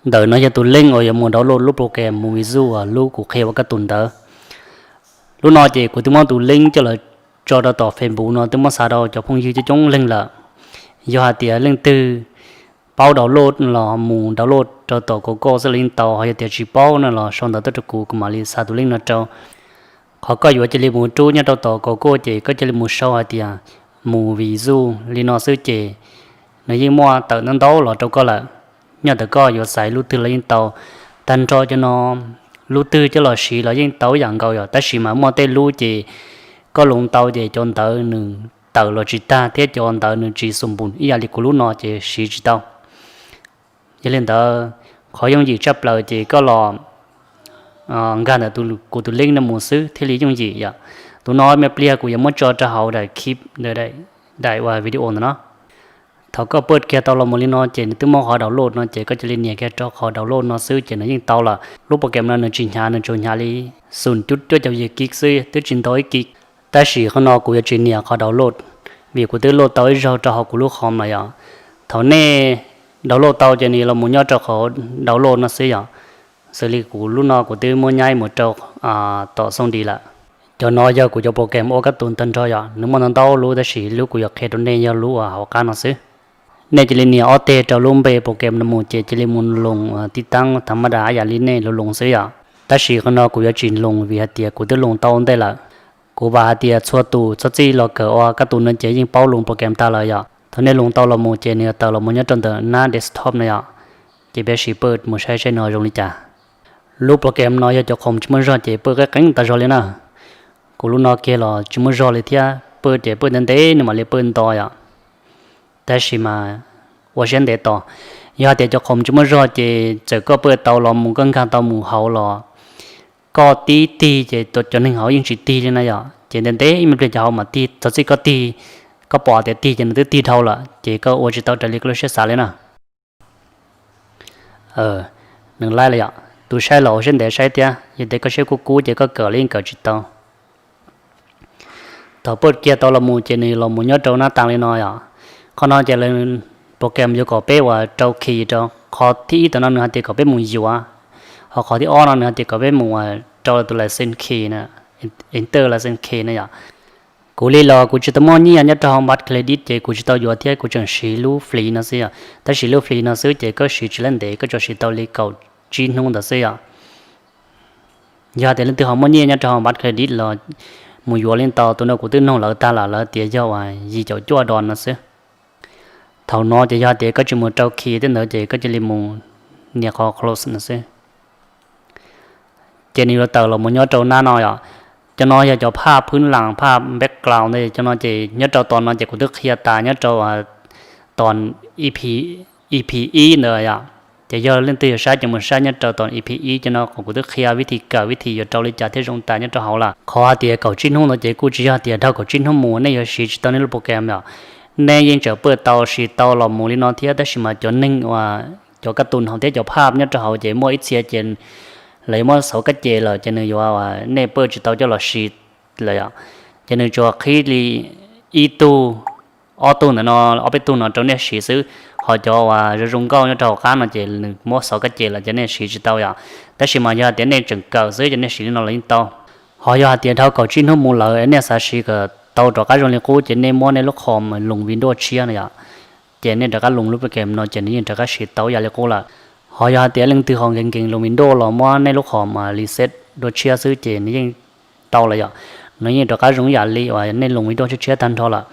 Ntawm no yog tus link uas yuav mus download lub program Moviezone uas lub kuv qhia ua kaj tus ntawd. Lub no ces kuv twb muab tus link coj los tso rau tom Facebook no twb muab xa rau cov phooj ywg coob coob leej lawm. Yog hais tias leej twg paub download los mus download rau tom Google xwb los yeej tau, ho yog tias tsis paub no los sau ntawv tuaj rau kuv, kuv mam li xa tus link no rau. Qhov koj yuav cia li mus rub nyob rau tom Google ces koj cia li mus sau hais tias Moviezone li no xwb ces nws yeej muaj tawm ntau ntau los rau koj lawm. Nyob ntawm koj yuav xaiv lub twg los yeej tau, tag nrho cov no lub twg coj los siv los yeej tau ib yam nkaus yom, tab sis mas muaj tej lub ces koj loos tau ces cov ntawv nws tawm los tsis tag thiab cov ntawv nws tsis xum npus ib yam li kuv lub no ces siv tsis tau. Yog li ntawd, qhov yooj yim tshaj plaws ces koj los nkag ntawm kuv tus link no mus xwb thiaj li yooj yim yom. Tus no me pliag kuv yuav muab tso rau hauv daim clip, daim uas video ntawm no. Thaum koj paj kiag tau los mus li no ces nws twb muaj qhov download no ces koj cia li nias kiag rau qhov download no xwb ces nws yeej tau lawm. Lub program no nws tsis hnyav, nws tsuas hnyav li xum cuaj cuaj caum yim kis xwb, twb tsis ntau ib kis. Tab sis qhov no kuv yuav tsis nias qhov download, vim kuv twb load tau ib zaug rau hauv kuv lub qhov no yom. Thaum nej download tau ces nws los mus nyob rau qhov download no xwb yom. Xws li kuv lub no kuv twb muab nyab mus rau tom Xoo Dis lawm. Cov no yog kuv cov program ua kaj tus tag nrho yom, nws muaj ntau ntau lub tab sis lub kuv yuav qhia rau nej yog lub uas hauv qab no xwb. Nej cia li nias ob teg rau lub npe program no mus ces cia li mus loos tib taab tha maj da ib yam li nej loos loos xwb yom. Tab sis qhov no kuv yuav tsis loos vim hais tias kuv twb loos tau ntej lawm. Kuv vam hais tias txhua tus txhob txwj los kawm ua kaj tus no ces yeej paub loos program tag lawm yom. Thaum nej loos tau los mus ces nws yuav tawm los mus nyob rau ntawm nab desktop no yom. Ces peb sim paj mus saib saib no zoo li cas. Lub program no yog cov khoom tsis muaj zog ces paj qeeb qeeb tas zog li na. Kuv lub no kiag los tsis muaj zog li thiab, paj ces paj ntev ntev nws mam li paj nto yom. Tab sis mas ua siab ntev tos. Yog hais tias cov khoom tsis muaj zog ces txawm koj paj tau los mus koj nkag tau mus hauv los koj tib tig ces cov neeg hauv yeej tsis tig li na yom, ces ntev ntev ib me pliag cov hauv mam tig, txog txij koj tig, koj pom tias tig ces nws twb tig dhau lawm ces koj ua tsis tau raws li koj lub siab xav li na. Nws laib lawm yom, tus saib los ua siab ntev saib thiab, yog tias koj siab kub kub ces koj kawm los yeej kawm tsis tau. Thaum paj kiag tau los mus ces nws los mus nyob rau nab tas li no yom. Qhov no ces program yuav kom peb uas rau khi rau, qhov thib ib tam no nws hais tias kom peb mus yuav, ho qhov thib ob no nws hais tias kom peb mus uas rau tus license key, enter license key na yom. Kuv li los kuv tsis tau muaj nyiaj nyob rau hauv npab credit ces kuv tsis tau yuav thiab, kuv tseem siv lub free no xwb yom. Tab sis lub free no xwb ces koj siv tsis lab ntev, koj tsuas siv tau li kaum tsib hnub ntawd xwb yom. Yog tias leej twg ho muaj nyiaj nyob rau hauv npab credit los mus yuav li ntau, tus no kuv twb noog lawv tag lawm, lawv tias yog uas yim caum cuaj dos no xwb. Thaum no ces yog tias koj tsis mus rau khi tej ntawd ces koj cia li mus nias qhov close no xwb. Ces nws yuav tawm los mus nyob rau nab no yom. Cov no yog cov phaj phwb las, phaj background ntawd, cov no ces nyob rau tom no ces kuv twb qhia tas nyob rau tom E P ib ntawd yom. Ces yog leej twg yuav saib ces mus saib nyob rau tom E P ib, cov no kuv twb qhia vib thi kawm, vib thi yuav rau li cas thiab zoo tas nyob rau hauv lawm. Qhov hais tias kaum tsib hnub ntawd ces kuj tsis yog tias dhau kaum tsib hnub mus nej yuav siv tsis tau nej lub program yom. Nej yeej tseem paj tau siv tau los mus li no thiab, tab sis mas cov neeg uas cov kaj tus hauv thiab cov phaj nyob rau hauv ces muaj ib txhia ces lawv yuav muab xauv kab ces lawm ces nws yuav, nej paj tsis tau coj los siv lawm yom. Ces nws tsuas qhib li ib tug, ob tug ntawm no, ob peb tug no rau nej siv xwb. Ho cov uas zoo zoo nkauj nyob rau hauv qab no ces nws muab xauv kab ces lawm ces nej siv tsis tau yom. Tab sis mas yog tias nej tseem kawm xwb ces nej siv li no los yeej tau. Ho yog hais tias dhau kaum tsib hnub mus lawm nej xav siv kom tau rov qab zoo li qub ces nej muab nej lub qhov loos Windows tshiab no yom. Ces nej rov qab loos lub program no ces nws yeej rov qab siv tau ib yam li qub lawm. Ho yog hais tias leej twg ho nkees nkees loos Windows los muab nej lub qhov mas reset dua tshiab xwb ces nws yeej tau lawm yom. Nws yeej rov qab zoo ib yam li uas nej loos Windows tshiab tshiab tag nrho lawm.